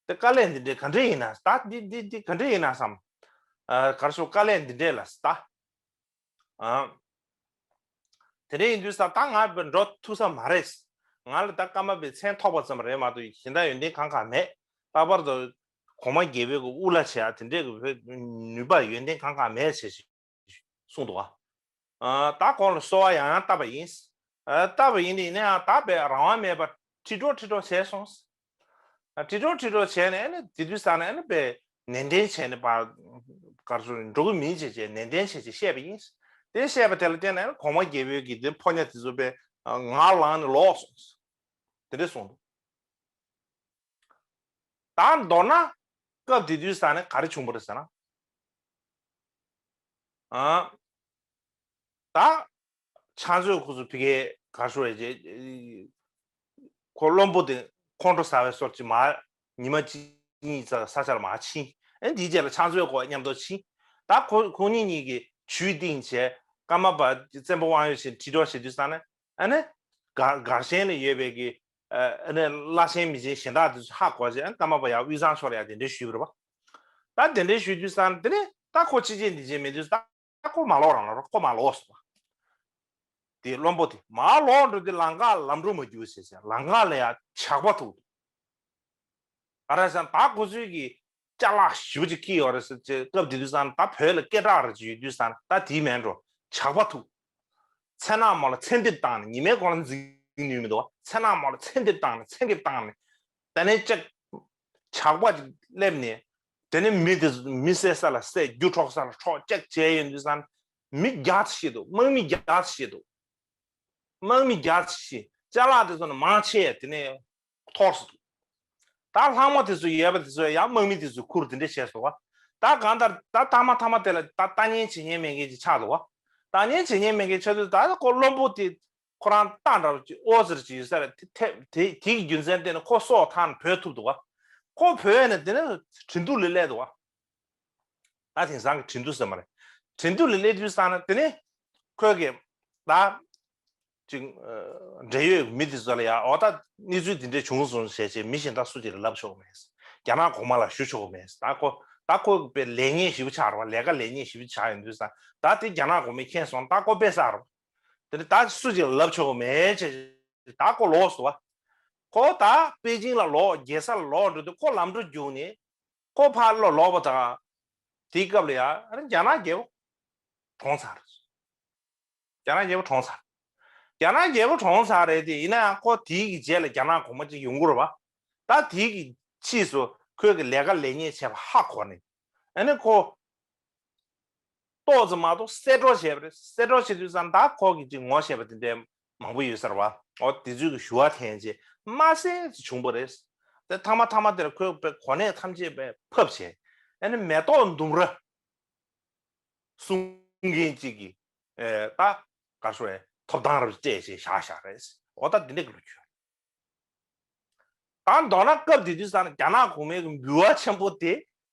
དེ་དཀའ་ལས་འདི་འདྲས་ག་འདྲས་ཡིན་ན་ད་འདི་འདི་འདི་ག་འདྲས་ཡིན་ན་བསམ། ཨ་གར་སོ་དཀའ་ལས་འདི་འདྲས་ལ་ད། ཨ། དེ་འདྲས་ཡིན་དུས་ས་ད་ང་འགྲོ་ཐུབ་ས་མ་རེད། ང་ལ་ད་ཀརྨ་པའི་མཚན་ཐོགས་པ་ཙམ་རེད་མ་གཏོགས་གཞན་དག་ཡོན་ཏན་གང་གང་མེད། ལྷག་པར་དུ་གོང་མ་རྒྱལ་པོའི་གི་དབུ་བླ་བྱེད་ཡ་དེ་འདྲས་གི་ནུས་པ་ཡོན་ཏན་གང་གང་མེད་ཟེར་ཞིག་གསུངས་འདུག་བ། ཨ། ད་ཁོང་ལ་གསོལ་བ་ཡང་ཡང་བཏབ་པ་ཡིན། ཨ། བཏབ་པ་ཡིན་ནི་ཡིན་ན་ཡང་ད་དཔེ་རང་དབང་མེད་པར་ཁྲི་སྒྲོག་ཁྲི་སྒྲོག་བྱས་སོང་། ཨ། ཁྲི་སྒྲོག་ཁྲི་སྒྲོག་བྱས་ནས་ཨ་ནི་དེ་དུས་ཙང་ནས་ཨ་ནི་དཔེ་ནན་ཏན་བྱས་ནས་ཕར་གར་སོང་འགྲོ་གི་མིན་བྱས་བྱས་ནན་ཏན་བྱས་བྱས་བཤད་པ་ཡིན། དེ་བཤད་པ་དེ་ལ་བརྟེན་ནས་ཨ་ནི་གོང་མ་རྒྱལ་པོའི་གི་དེ་ཕོ་ཉ་དེ་ཚོ་དཔེ་ངར་ལངས་ནས་ལོག་སོང་། དེ་འདྲས་གསུངས་འདུག་ད་མདོར་ན་སྐབས་དེ་དུས་ཙང་ནས་ག་རེ་བྱུང་བ་རེད་ཟེར་ན། ཨ། ད་ཕྱག་མཛོད་ཁོ་ཚོ་ཕ་གིར་གར་ཤོར་བའི་རྗེས། ཁོ་བློན་པོ་དེ་ཁོང་ཁྲོ་ཟ་བའི་སོར་གྱིས་མར་ཉི་མ་གཅིག་གཉིས་ཙམ་ས་ཆར་མར་ཕྱིན། ཨ་ནི་དེའི་རྗེས་ལ་ཕྱག་མཛོད་ཁོ་མཉམ་དུ་ཕྱིན། ད་ཁོ་ཁོང་གཉིས་གཉིས་ཀྱིས་ཇུས་གཏིང་བྱས་ཀརྨ་པ་བཙན་པོ་དབང་ཡོད་ཆེན་དྲིལ་སྒྲོག་བྱེད་དུས་ཙང་ནས། ཨ་ནི་སྒར་སྒར་གཞན་ལ་ཡོད་པའི་གི་ཨ་ནི་བླ་ཆེན་མི་ཆེན་གཞན་དག་དེ་ཚོ་ཧ་གོ་བྱས། ཨ་ནི་ཀརྨ་པ་ཡར་དབུས་གཙང་ཕྱོགས་ལ་ཡར་གདན་འདྲེན་ཞུས་པ་རེད་པ། ད་གདན་འདྲེན་ཞུས་དུས་ཙང་དེ་ནས་ད་ཁོ་ཕྱི་རྒྱལ་འདི་རྒྱལ་མེད་དུས། ད་ཁོ་མ་ལོག་རང་ལ་རོགས། ཁོ་མ་ལོག་སོང་བ། དེ་བློན་པོ་དེ་མ་ལོག་འགྲོ་དུས་ལམ་ཁ་ལམ་འགྲོ་མ་རྒྱུག་ཟེར་ཟེར། ལམ་ཁ་ལ་ཡ་ཇག་པ་ཐུག་འདུག་ག་རེ་ཟེར་ན་ད་ཁོ་ཚོའི་གི་ཅ་ལག་ཞེ་པོ་ཅིག་འཁྱེར་ཡོད་རེད་ཟེར་བྱས། སྐབས་དེ་དུས་ཙང་ད་བོད་ལ་སྐད་གྲགས་རེ་ཅིག་ཡོད་དུས་ཙང་ད་དེ་མིན་འགྲོ། ཇག་པ་ཐུག་མཚན་ནག་མོ་ལ་མཚན་ཐེབས་བཏང་ནས། ཉི་མའི་གོང་ལ་འཛེག་ནུས་མི་འདུག་བ། མཚན་ནག་མོ་ལ་མཚན་ཐེབས་བཏང་ནས། མཚན་ཐེབས་བཏང་ནས། དེ་ནས་ཅིག་ཇག་པ་ཅིག་སླེབས་ནས། དེ་ནས་མི་དེ་མི་བསད་ས་ལ་བསད། རྒྱུ་འཕྲོག་ས་ལ་འཕྲོག་ཅིག་བྱས་ཡོང་དུས་ཙང་མི་བརྒྱ་ཙམ་ཤི་འདུག་དམག་མི་བརྒྱ་ཙམ་ཤི་འདུག་དམག་མི་བརྒྱ་ཙམ་ཤི། ཅ་ལག་དེ་ཚོ་ནི་མང་ཆེ་དེ་ནས་འཐོར་སོང་འདུག་ད་ལྷག་མ་དེ་ཚོ་ཡོད་པ་དེ་ཚོ་ཡང་དམག་མི་དེ་ཚོས་ཁུར་དེ་འདྲས་བྱས་སོང་བ། ད་གང་ལྟར་ད་ཐ་མ་ཐ་མ་དེ་ལ་ད་ལྟ་ཉན་བྱེད་ཉན་མེད་མཁན་ཅིག་ཆགས་འདུག་བ། ལྟ་ཉན་བྱེད་ཉན་མེད་མཁན་ཆགས་དུས་ད་ཁོ་བློན་པོ་དེ་ཁོ་རང་རྟ་འདྲ་པོ་ཅིག་ཨོ་ཟེར་ཅིག་ཡོད་ས་རེད། དེ་དེ་དེ་གི་རྒྱུ་མཚན་བརྟེན་ནས་ཁོ་སྲོག་ཐར་ནས་བྲོས་ཐུབ་འདུག་བ། ཁོ་བྲོས་ནས་དེ་ནས་གྲི་མདུད་ལ་སླེབས་འདུག་བ། ད་དེང་སང་གི་གྲི་མདུད་ཟེར་མ་རེད། གྲི་མདུད་ལ་སླེབས་དུས་ཙང་ནས་དེ་ནས་ཁོས་གི་ད་ཅིག་འབྲེལ་ཡོད་མི་དེ་ཚོ་ལ་ཡ། འོ་ད་གནས་ཚུལ་དེ་འདྲས་བྱུང་སོང་ཞེས་བྱས་མི་གཞན་དག་སུ་གཅིག་ལ་ལབ་ཆོག་མེད། རྒྱ་ནག་གོང་མ་ལ་ཞུ་ཆོག་མེད། ད་ཁོ་ད་ཁོ་དཔེ་ལས་ངན་ཞེ་པོ་ཆགས་རེད་བ། ལས་ཀ་ལས་ངན་ཞེ་པོ་ཆགས་ཡོང་དུས་ཙང་ད་དེ་རྒྱ་ནག་གོང་མས་མཁྱེན་སོང་། ད་ཁོ་དཔེ་བསགས་རེད་བ། དེ་ནས་ད་སུ་གཅིག་ལ་ལབ་ཆོག་མེད་བྱས། ད་ཁོ་ལོག་སོང་བ། ཁོ་ད་པེ་ཅིང་ལ་ལོག་རྒྱལ་ས་ལ་ལོག་འགྲོ་དུས་ཁོ་ལམ་འགྲོ་བརྒྱུགས་ནས། ཁོ་ཕར་ལོག་ལོག་པ་དང་། དེའི་སྐབས་ལ་ཡ་ཨ་ནི་རྒྱ་ནག་རྒྱལ་པོ་གྲོངས་ཚར། རྒྱ་ནག་རྒྱལ་པོ་གྲོངས་ཚར། རྒྱ་ནག་རྒྱལ་པོ་གྲོངས་ཚར་རེད་དེ། ཡིན་ན་ཡང་ཁོ་དེའི་གི་རྗེས་ལ་རྒྱ་ནག་གོང་མ་ཅིག་ཡོང་གི་རེད་བ། ད་དེའི་གི་ཕྱིས་སུ་ཁོས་གི་ལས་ཀ་ལས་ཉེས་བྱས་པ་ཧ་གོ་ནས། ཨ་ནི་ཁོ་ཏོག་ཙམ་མ་གཏོགས་གསལ་སྒྲོག་བྱས་པ་རེད། གསལ་སྒྲོག་བྱེད་དུས་ཙང་ད་ཁོ་གི་ཅིག་ངོ་ཤེས་པ་དེ་འདྲའི་མང་པོ་ཡོད་ས་རེད་བ། འོ་དེ་ཚོས་གི་ཞུ་བ་འཐེན་བྱས་མ་གསལ་ཅིག་བྱུང་བ་རེད། དེ་ཐ་མ་ཐ་མ་དེར་ཁོས་དཔེ་གོ་གནས་ཐམས་ཅད་དཔེ་ཕབ་བྱས། ཨ་ནི་མེ་ཏོག་ལྡུམ་ར་སྲུང་མཁན་གཅིག་གི་ཨེ་ད་ག་རེ་ཟེར། ཐོབ་ཐང་རབ་སྤྲད་བྱས་བཞག་བཞག་རེད། འོ་ད་འདི་འདྲ་གི་ལོ་རྒྱུས། ད་མདོར་ན་སྐབས་དེ་དུས་ཙང་ནས་རྒྱ་ནག་གོང་མའི་གི་འབུལ་བ་ཆེན་པོ་དེ་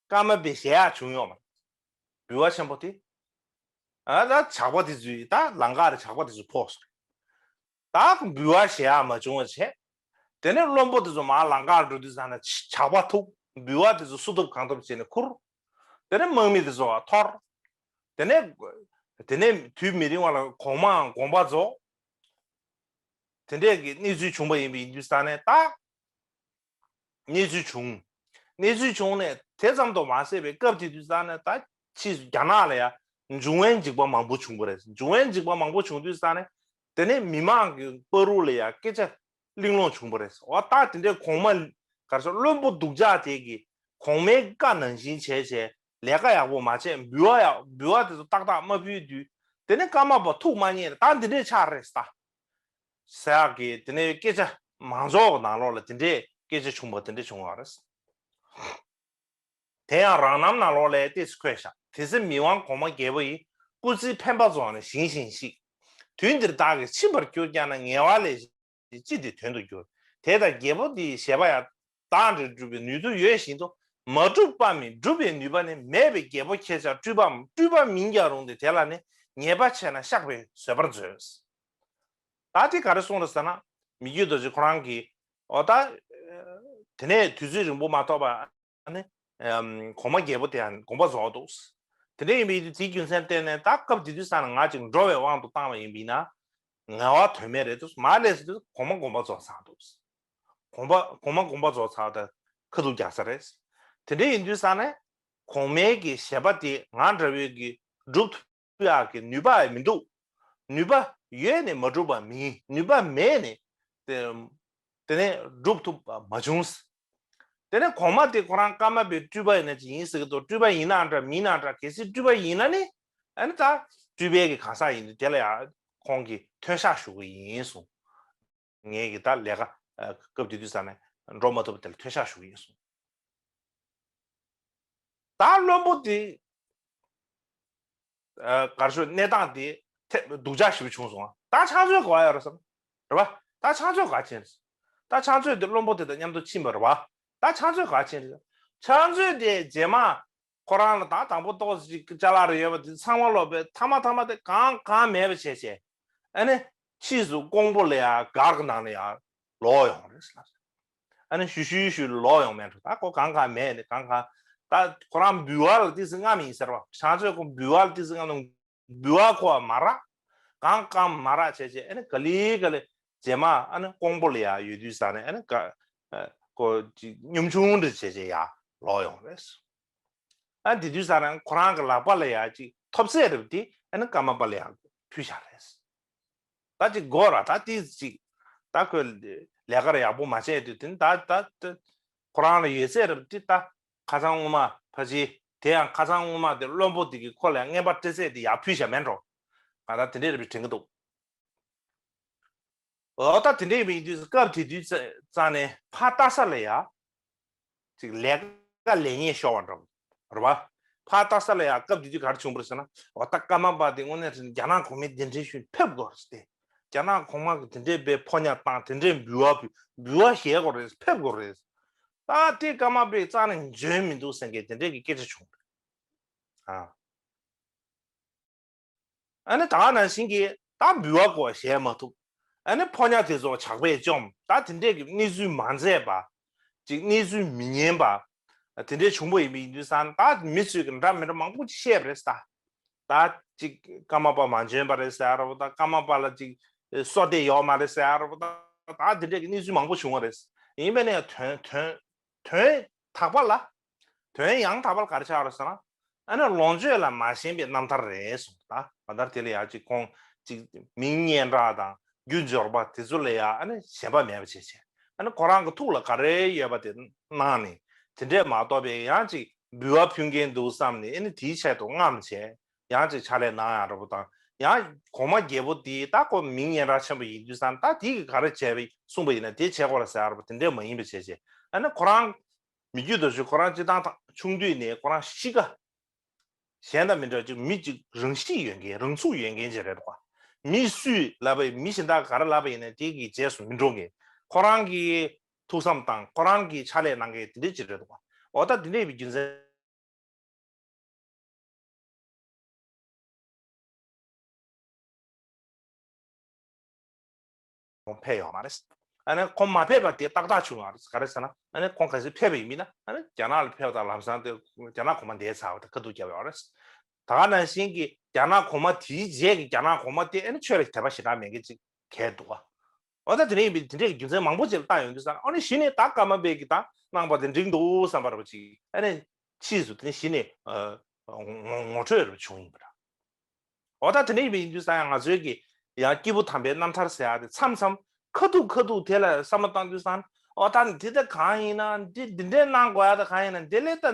ཀརྨ་པས་བཞེས་ཡག་བྱུང་ཡོད་མ་རེད། འབུལ་བ་ཆེན་པོ་དེ། ཨ་ད་ཇག་པ་དེ་ཚོས་ད་ལམ་ཁ་རེད། ཇག་པ་དེ་ཚོ་ཕོག་སོང་། ད་འབུལ་བ་བཞེས་ཡག་མ་བྱུང་བ་བྱས། དེ་ནས་བློན་པོ་དེ་ཚོ་མར་ལམ་ཁར་འགྲོ་དུས་ཙང་ནས་ཇག་པ་ཐུག་འབུལ་བ་དེ་ཚོ་སུ་ཐུབ་གང་ཐུབ་བྱས་ནས་ཁུར། དེ་ནས་དམག་མི་དེ་ཚོ་འཐོར། དེ་ནས་དེ་ནས་དུས་མི་རིང་བ་ལ་གོང་མའང་དགོངས་པ་རྫོགས། དེ་འདྲས་ཀྱི་གནས་ཚུལ་བྱུང་བ་ཡིན་པ་ཡིན་དུས་ཙང་ནས་ད། གནས་ཚུལ་བྱུང་། གནས་ཚུལ་བྱུང་ནས་དེ་ཙམ་དུ་མ་ཟད་པའི་སྐབས་དེ་དུས་ཙང་ནས་ད་ཕྱིས་སུ་རྒྱ་ནག་ལ་ཡ་འབྱུང་བའི་འཇིགས་པ་མང་པོ་བྱུང་བ་རེད། འབྱུང་བའི་འཇིགས་པ་མང་པོ་བྱུང་དུས་ཙང་ནས་དེ་ནས་མི་མང་གི་བར་དུ་ལ་ཡ་སྐད་ཆ་གླེང་སློང་བྱུང་བ་རེད། འོ་ད་དེ་འདྲའི་གོང་མ་ག་རེ་ཟེར། བློན་པོ་སྡུག་ཅག་དེ་གིས་གོང་མའི་བཀའ་ནང་བཞིན་བྱས་བྱས་ལས་ཀ་ཡག་པོ་མ་བྱས། འབུལ་བ་ཡག་འབུལ་བ་དེ་ཚོ་ཏག་ཏག་མ་ཕུལ་དུས་དེ་ནས་ཀརྨ་པ་ཐུགས་མ་མཉེས། ད་འདི་འདྲས་ཆགས་རེད་ད། ཟེར་ཡག་གི་དེ་ནས་སྐད་ཆ་མང་ཚོགས་ནང་ལོགས་ལ་དེ་འདྲས་སྐད་ཆ་བྱུང་བ་དེ་འདྲས་བྱུང་བ་རེད། དེ་ཡང་རང་རྣམ་ནང་ལོགས་ལ་ཏོག་ཙམ་འཁོད་བཞག་དེ་ཚེ་མི་དབང་གོང་མ་རྒྱལ་པོ་ཡིས། སྐུ་ཚེ་འཕེན་པ་རྫོགས་ནས་ཞིང་བཞིན་གཤེགས། དུས་འདིར་བདག་གིས་ཕྱིན་པར་གྱུར་ཀྱང་ན། ངལ་བ་ལས་ཅི་སྟེ་དོན་དུ་འགྱུར། དེ་ལྟར་རྒྱལ་པོ་འདི་ཡི་བཞེད་པ་ཡང་། བདག་འདྲས་སྒྲུབ་པའི་ནུས་མཐུ་ཡོད་བཞིན་དུ། མ་བསྒྲུབས་པ་མིན་སྒྲུབ་པའི་ནུས་པ་ནི། མེད་པས་རྒྱལ་པོ་ཁྱེད་ཅག་སྤྲུལ་པའམ། སྤྲུལ་པ་མིན་ཀྱང་རུང་སྟེ་དེ་ལ་ནི། ཉེས་པ་ཆེ་ན་བཤགས་པས་བཟོད་པར་མཛོད། ད་དེ་ག་རེ་གསུངས་རེད་ཟེར་ན། མི་བསྐྱོད་རྡོ་རྗེ་ཁོ་རང་གིས་འོ་ད་དེ་ནས་དུས་ཚོད་རིང་པོ་མ་ཐོགས་པ། ཨ་ནི། ཨམ། གོང་མ་རྒྱལ་པོ་དེ་ཡང་དགོངས་པ་རྫོགས་འདུག་དེ་འདྲ་ཡིན་པའི་དུས་དེའི་རྒྱུ་མཚན་བརྟེན་ནས་ད་སྐབས་དེ་དུས་ཙང་ནས་ང་ཅིག་འགྲོ་བའི་དབང་དུ་བཏང་བ་ཡིན་པ་ཡིན་ན། ངལ་བ་དོན་མེད་རེད་འདུག་མར་སླེབས་ཟེར་དུས་གོང་མ་དགོངས་པ་རྫོགས་ཚར་འདུག་གོང་མ་གོང་མ་དགོངས་པ་རྫོགས་ཚར་ད་ཁ་ཐུག་རྒྱག་ས་རེད། དེ་འདྲ་ཡིན་དུས་ཙང་ནས་གོང་མའི་གི་བཞེད་པ་དེ་ང་འདྲ་བོའི་གི་སྒྲུབ་ཐུབ། ཡག་གི་ནུས་པ་མི་འདུག་ནུས་པ་ཡོད་ནས་མ་གྲུབ་པ་མིན། ནུས་པ་མེད་ནས་དེ་དེ་ནས་སྒྲུབ་ཐུབ་པ་མ་བྱུང་། དེ་ནས་གོང་མ་དེ་ཁོ་རང་ཀརྨ་པའི་སྤྲུལ་པ་ཡིན་ན་ཅི་ཡིན་ཟེར་གི་འདུག་སྤྲུལ་པ་ཡིན་ནའང་འདྲ་མིན་ནའང་འདྲ། གལ་སྲིད་སྤྲུལ་པ་ཡིན་ན་ནི་ཨ་ནི་ད་སྤྲུལ་པའི་གི་གང་ཟག་ཡིན་དུས་དེ་ལ་ཡང་ཁོང་གིས་མཐོལ་བཤགས་ཞུ་གི་ཡིན་གསུངས། ངས་གི་ད་ལས་ཀ་ཨ་སྐབས་དེ་དུས་ཙམ་ནས་འགྲོ་མ་ཐུབ་པ་དེ་ལ་མཐོལ་བཤགས་ཞུ་གི་ཡིན་གསུངས། ད་བློན་པོ་དེ་ཨ་གར་ཤོད་གནས་སྟངས་དེ་ཐེ་སྡུག་ཅག་ཞེ་པོ་བྱུང་སོང་། ད་ཕྱག་མཛོད་ག་པར་ཡོད་རེད་བསམ། རེད་པ། ད་ཕྱག་མཛོད་ག་ཕྱིན་རེད། ད་ཕྱག་མཛོད་དེ་བློན་པོ་དེ་དང་མཉམ་དུ་ཕྱིན་པ་རེད་པ། ད་ཕྱག་མཛོད་ག་ཕྱིན་རེད། ཕྱག་མཛོད་དེ་རྗེས་མ་ཁོ་རང་ལ་ད་དང་པོ་ཏོག་ཙམ་ཅ་ལག་རེ་ཡོད་པ་དེ་ཚང་མ་ལོག་པས་མཐའ་མ་མཐའ་མ་དེ་གང་གང་མེད་པ་བྱས་བྱས། ཨ་ནི་ཕྱིས་སུ་ཀོང་པོ་ལ་ཡང་སྒར་གྱི་ནང་ལ་ཡང་ལོག་ཡོང་རེད་ཟེར། ཨ་ནི་ཞུ་ཞུ་ཞུ་ལོག་ཡོང་མེད་འགྲོ། ད་ཁོ་གང་གང་མེད་ནས་གང་གང་། ད་ཁོ་རང་འབུལ་བ་ལ་ཏི་སི་རྔམ་ཡིན་ཟེར་བ། ཕྱག་མཛོད་ཁོ་འབུལ་བ་ལ་ཏི་སི་རྔམ་ནོ། འབུལ་བ་ཁོ་མ་རག་གང་གང་མ་རག་བྱས་བྱས། ཨ་ནི་ག་ལེ་ག་ལེ་རྗེས་མ་ཨ་ནི་ཀོང་པོ་ལ་ཡ་ཡོད་དུས་ས་ནས་ཨ་ནི་ག་ཨ་ཁོ་ཅིག་གཉོམ་ཆུང་འདྲ་བྱས་བྱས་ཡ་ལོག་ཡོང་རེད། ཨ་དེ་དུས་ས་ནས་ཁོ་རང་གི་ལག་པ་ལ་ཡ་ཅིག་ཐོབ་ཚད་རེད་པ། དེ་ཨ་ནི་ཀརྨ་པ་ལ་ཡ་ཕུལ་བཞག་རེད། ད་ཅིག་དགོས་ར། ད་དེ་ཅིག་ད་ཁོས་ལས་ཀ་ར་ཡག་པོ་མ་བྱས་དུས་དེ་ནི་ད་ད་ད་ཁོ་རང་ལ་ཡོད་ཚད་རེད་པ། དེ་ད་ཁ་སང་སྔོན་མ་ཕ་ཅི་དེ་ཡང་ཁ་སང་སྔོན་མ་དེ་བློན་པོ་དེ་གིས་ཁོ་ལ་རྔན་པ་སྤྲད་ཚད་དེ་ཡར་ཕུལ་བཞག་མེད་འགྲོ། ང་ད་དེ་འདྲས་རེད་པ་དྲན་གི་འདུག་འོ་ད་དེ་འདྲས་ཡིན་དུས་སྐབས་དེ་དུས་ཙ་ཙང་ནས་ཕ་ལྟ་ས་ལ་ཡ་ཅིག་ལས་ཀ་ལས་ཉེས་ཤོར་བ་འདྲ་བོ་རེད་པ། ཕ་ལྟ་ས་ལ་ཡ་སྐབས་དེ་དུས་ག་རེ་བྱུང་བ་རེད་ཟེར་ན། འོ་ད་ཀརྨ་པ་དེ་དངོས་གནས་དྲང་རྒྱ་ནག་གོང་མའི་གདན་འདྲེན་ཞུས་ཕེབས་དགོས་རེད་ཟེར་ཏེ། རྒྱ་ནག་གོང་མ་གི་དེ་འདྲས་པའི་ཕོ་ཉ་བཏང་། དེ་འདྲས་འབུལ་བ་ཕུལ། འབུལ་བ་བཞེས་དགོས་རེད། ཕེབས་དགོས་རེད། ད་དེ་ཀརྨ་པས་རྩ་ནས་འཇོན་མི་འདུག་ཟེར་མཁན་དེ་འདྲས་ཀྱི་སྐད་ཆ་བྱུང་རེད། ཨ། ཨ་ནི་ད་ག་ནང་བཞིན་གྱི་ད་འབུལ་བ་སྐོར་བཞེས་མ་ཐུབ། ཨ་ནི་ཕོ་ཉ་དེ་ཚོ་ཇག་པས་བཅོམ། ད་དེ་འདྲས་ཀྱི་གནས་ཚུལ་མ་མཛད་པ། ཅིག་གནས་ཚུལ་མི་ཉན་པ། དེ་འདྲས་བྱུང་པ་ཡིན་པ་ཡིན་དུས་ཙང་ད་མི་ཚོས་ཀྱི་འདྲ་མི་འདྲ་མང་པོ་ཅིག་བཤད་པ་རེད་ད། ད་ཅིག་ཀརྨ་པ་མ་འཇོན་པ་རེད་ཟེར་ར་བོ་དང་། ཀརྨ་པ་ལ་ཅིག་བསོད་བདེ་ཡོད་མ་རེད་ཟེར་ར་བོ་དང་། ད་དེ་འདྲས་ཀྱི་གནས་ཚུལ་མང་པོ་བྱུང་བ་རེད། ཡིན་པས་ན་དོན་དོན་དོན་དག་པ་ལ། དོན་ཡང་དག་པ་ལ་ག་རེ་ཆགས་རེད་ཟེར་ན། ཨ་ནི་ལོངས་སྤྱོད་ལ་མ་ཞེན་པའི་རྣམ་ཐར་རེད་གསུངས། ད་གང་ལྟར་དེ་ལ་ཡང་ཅིག་ཁོང་ཅིག་མིང་སྙན་གྲགས་དང་རྒྱུ་འབྱོར་པ་དེ་ཚོ་ལ་ཡང་ཨ་ནི་ཞེན་པ་མེད་པ་བྱས་བྱས། ཨ་ནི་ཁོ་རང་གི་ཐུགས་ལ་ག་རེ་ཡོད་པ་དེ་གནང་ནས། དེ་འདྲས་མ་གཏོགས་པའི་ཡང་ཅིག་འབུལ་བ་ཕུལ་མཁན་འདུག་བསམ་ནས་ཨ་ནི་དེའི་ཆེད་དུ་རྔམ་བྱས། ཡང་ཅིག་ཕྱག་ལས་གནང་ཡག་འདྲ་པོ་དང་། ཡང་གོང་མ་རྒྱལ་པོ་དེ་ད་ཁོ་མིང་སྙན་གྲགས་ཆེན་པོ་ཡིན་དུས་ཙང་ད་དེ་གིས་ག་རེ་བྱས་པ་གསུངས་པ་ཡིན་ན་དེ་བྱེད་དགོས་རེད་ཟེར་ཡག་འདྲ་པོ་དེ་འདྲས་མ་ཡིན་པ་བྱས་བྱས། ཨ་ནི་ཁོ་རང་མི་རྒྱུད་དུ་ཞུ། ཁོ་རང་སྤྱིར་བཏང་ཆུང་དུས་ནས་ཁོ་རང་གཤིས་ཀ་གཞན་དང་མི་འདྲ་བ་ཅིག་མི་ཅིག་རང་གཤིས་ཡོད་མཁན། རང་ཚུགས་ཡོད་མཁན་ཅིག་རེད་འདུག་ག་མི་སུས་ལབ་པ་ཡིན། མི་གཞན་དག་ག་རེ་ལབ་པ་ཡིན་ན་དེ་གི་རྗེས་སུ་མི་འགྲོ་མཁན། ཁོ་རང་གི་ཐུགས་བསམ་དང་ཁོ་རང་གི་ཕྱག་ལས་གནང་མཁན་དེ་འདྲ་ཅིག་རེད་འདུག་ག་འོ་ད་དེ་འདྲ་ཡིན་པའི་རྒྱུ་མཚན། ཁོང་ཕེབས་ཡོད་མ་རེད། ཨ་ནི་ཁོང་མ་ཕེབས་པ་དེ་ཏག་ཏག་བྱུང་ཡོད་རེད། ག་རེ་ཟེར་ན། ཨ་ནི་ཁོང་གལ་སྲིད་ཕེབས་པ་ཡིན་ན་ཨ་ནི་རྒྱ་ནག་ལ་ཕེབས་པ་དང་ལམ་སང་དེ་རྒྱ་ནག་གོང་མ་འདས་ཚར་བ་དང་ཁ་ཐུག་བརྒྱབ་ཡོད་རེད། ད་ག་ནང་བཞིན་གྱི་རྒྱ་ནག་གོང་མ་དེའི་རྗེས་ཀྱི་རྒྱ་ནག་གོང་མ་དེ་ཨ་ནི་ཆོས་ལ་དད་པ་ཞེ་དྲག་མེད་མཁན་ཅིག་གལ་འདུག་ག་འོ་ད་དེ་འདྲ་ཡིན་པའི་དེ་འདྲའི་རྒྱུ་མཚན་མང་པོ་ཅིག་ལ་བལྟ་ཡོང་དུས་ཙང་། ཨ་ནི་གཞི་ནས་ད་ཀརྨ་པས་ཀྱི་ད་གནང་པ་དེ་འགྲིག་འདུག་བསམ་པ་རེད་པ་ཅིག་ཨ་ནི་ཕྱིས་སུ་དེ་ནི་གཞི་ནས་ཨ་ངོ་ངོ་འཕྲོད་རེ་བྱུང་ཡིན་པ་འདྲ། འོ་ད་དེ་འདྲ་ཡིན་པ་ཡིན་དུས་ཙང་ཡང་ང་ཚོའི་གི་ཡང་སྐྱེས་བུ་དམ་པའི་རྣམ་ཐར་ཟེར་ཡག་དེ་མཚམས་མཚམས་ཁ་ཐུག་ཁ་ཐུག་དེ་ལ་བསམ་བློ་བཏང་དུས་ཙང་། འོ་ད་འདི་ད་གང་ཡིན་ན། འདི་འདི་འདྲའི་གནང་དགོས་ཡག་ད་གང་ཡིན་ན། འདི་ལས་ད་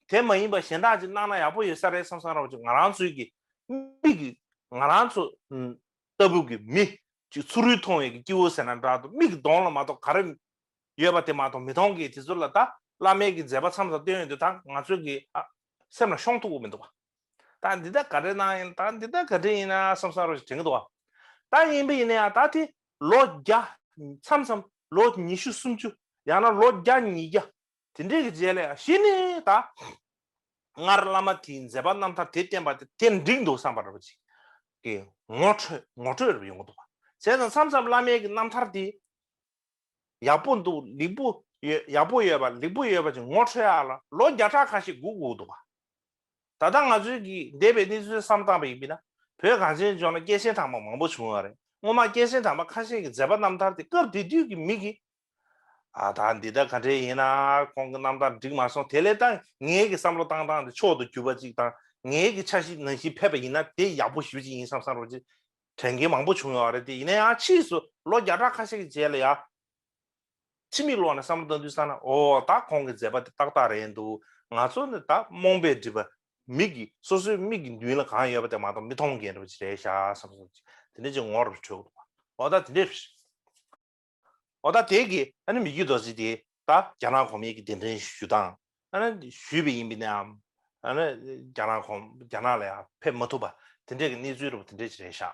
དེ་མ་ཡིན་པ་གཞན་དག་ཅིག་གནང་ན་ཡག་པོ་ཡོད་ས་རེད་བསམ་བསམ་ར་བ་ཅིག་ང་རང་ཚོའི་གི་མིག་གི་ང་རང་ཚོ་ལྟ་བུ་གི་མི་ཅིག་ཚུར་རུལ་མཐོང་བའི་གི་སྐྱེ་བོ་ཟེར་ན་འདྲ་འདུག་མིག་གི་གདོང་ལ་མ་གཏོགས་ག་རེ་ཡོད་པ་དེ་མ་གཏོགས་མི་མཐོང་གི། དེ་ཚོ་ལ་ད་བླ་མའི་གི་མཛད་པ་མཚམས་མཚམས་སྟོན་ཡོང་དུས་ད་ང་ཚོའི་གི་ཨ་སེམས་ལ་ཤོང་ཐུབ་ཀྱི་མི་འདུག་བ། ད་འདི་ད་ག་རེ་གནང་ཡིན། ད་འདི་ད་ག་འདྲ་ཡིན་ན་བསམ་བསམ་རོ་ཞིག་དྲན་གྱི་འདུག་བ། ད་ཡིན་པ་ཡིན་ན་ཡང་ད་དེ་ལོ་བརྒྱ་མཚམས་མཚམས་ལོ་ཉི་ཤུ་སུམ་ཅུ། ཡང་ན་ལོ་བརྒྱ་ཉིས་བརྒྱ། དེ་འདྲའི་གི་རྗེས་ལ་ཡང་གཞི་ནས་ད་སྔར་བླ་མ་དེའི་མཛད་པ་རྣམ་ཐར་དེ་བསྟན་པ་དེ་དེ་འགྲིག་འདུག་བསམ་པ་རེད་པ་ཅིག་གི་ངོ་འཕྲོད་ངོ་འཕྲོད་རེ་ཡོང་གི་འདུག་བ། བྱས་ཙང་མཚམས་མཚམས་བླ་མའི་གི་རྣམ་ཐར་དེ་ཡག་པོ་འདུག་ལེགས་པོ་ཡོད། ཡག་པོ་ཡོད་པ་ལེགས་པོ་ཡོད་པ་ཅིག་ངོ་འཕྲོད་ཡག་ལ་ལོ་བརྒྱ་ཕྲག་ཁ་ཤས་སྒུག་དགོས་འདུག་བ། ད་ལྟ་ང་ཚོའི་གི་འདས་པའི་གནས་ཚུལ་བསམ་བཏང་བ་ཡིན་པ་ཡིན་ན། བོད་གངས་ཅན་ལྗོངས་ལ་སྐྱེས་ཆེན་དམ་པ་མང་པོ་བྱུང་བ་རེད། སྔོན་མ་སྐྱེས་ཆེན་དམ་པ་ཁ་ཤས་ཀྱི་མཛད་པ་རྣམ་ཐར་དེ་སྐབས་དེ་དུས་ཀྱི་མི་གི་ཨ་ད་འདི་ད་ག་འདྲས་ཡིན་ན། ཁོང་གི་རྣམ་ཐར་འགྲིག་མ་སོང་། དེ་ལས་ད་ངའི་གི་བསམ་བློ་བཏང་སྟངས་དེ་མཆོག་ཏུ་གྱུར་པ་ཅིག་དང་ ངའི་གི་འཆར་གཞི་ནང་བཞིན་ཕེབས་པ་ཡིན་ན་དེ་ཡག་པོ་ཞེ་པོ་ཅིག་ཡིན་བསམ་བསམ་རོགས་ཅིག་དྲན་མཁན་མང་པོ་བྱུང་ཡོད་རེད། དེ་ཡིན་ན་ཡང་ཕྱིས་སུ་ལོ་བརྒྱ་ཕྲག་ཁ་ཤས་ཀྱི་རྗེས་ལ་ཡང་ཕྱི་མིག་ལོག་ནས་བསམ་བློ་བཏང་དུས་ཙ་ན་ཨོ་ད་ཁོང་གི་མཛད་པ་དེ་ཏག་ཏག་རེད་འདུག་ང་ཚོ་ནི་ད་རྨོངས་པས་བསྒྲིབས་པ་མིག་གིས་སོ་སོའི་མིག་གི་མདུན་ལ་གང་ཡོད་པ་དེ་མ་གཏོགས་མི་མཐོང་མཁན་འདྲ་པོ་ཅིག་རེད་ཤག་བསམ་སོང་ཅིག་དེ་འདྲ་ཅིག་ངོ་རུ་འཕྲོད་འདུག་ཨོ་ད་དེ་འདྲ་རེད། འོ་ད་དེ་གི་ཨ་ནི་མི་རྒྱུད་རྡོ་རྗེ་དེ་ད་རྒྱ་ནག་གོང་མའི་གི་གདན་འདྲེན་ཞུ་སྟངས་ཨ་ནི་ཞུས་པ་ཡིན་པས་ནའང་ཨ་ནི་རྒྱ་ནག་གོང་རྒྱ་ནག་ལ་ཡང་ཕེབས་མ་ཐུབ་པ་དེ་འདྲས་ཀྱི་གནས་ཚུལ་རུ་དེ་འདྲས་ཅིག་རེད་ཤག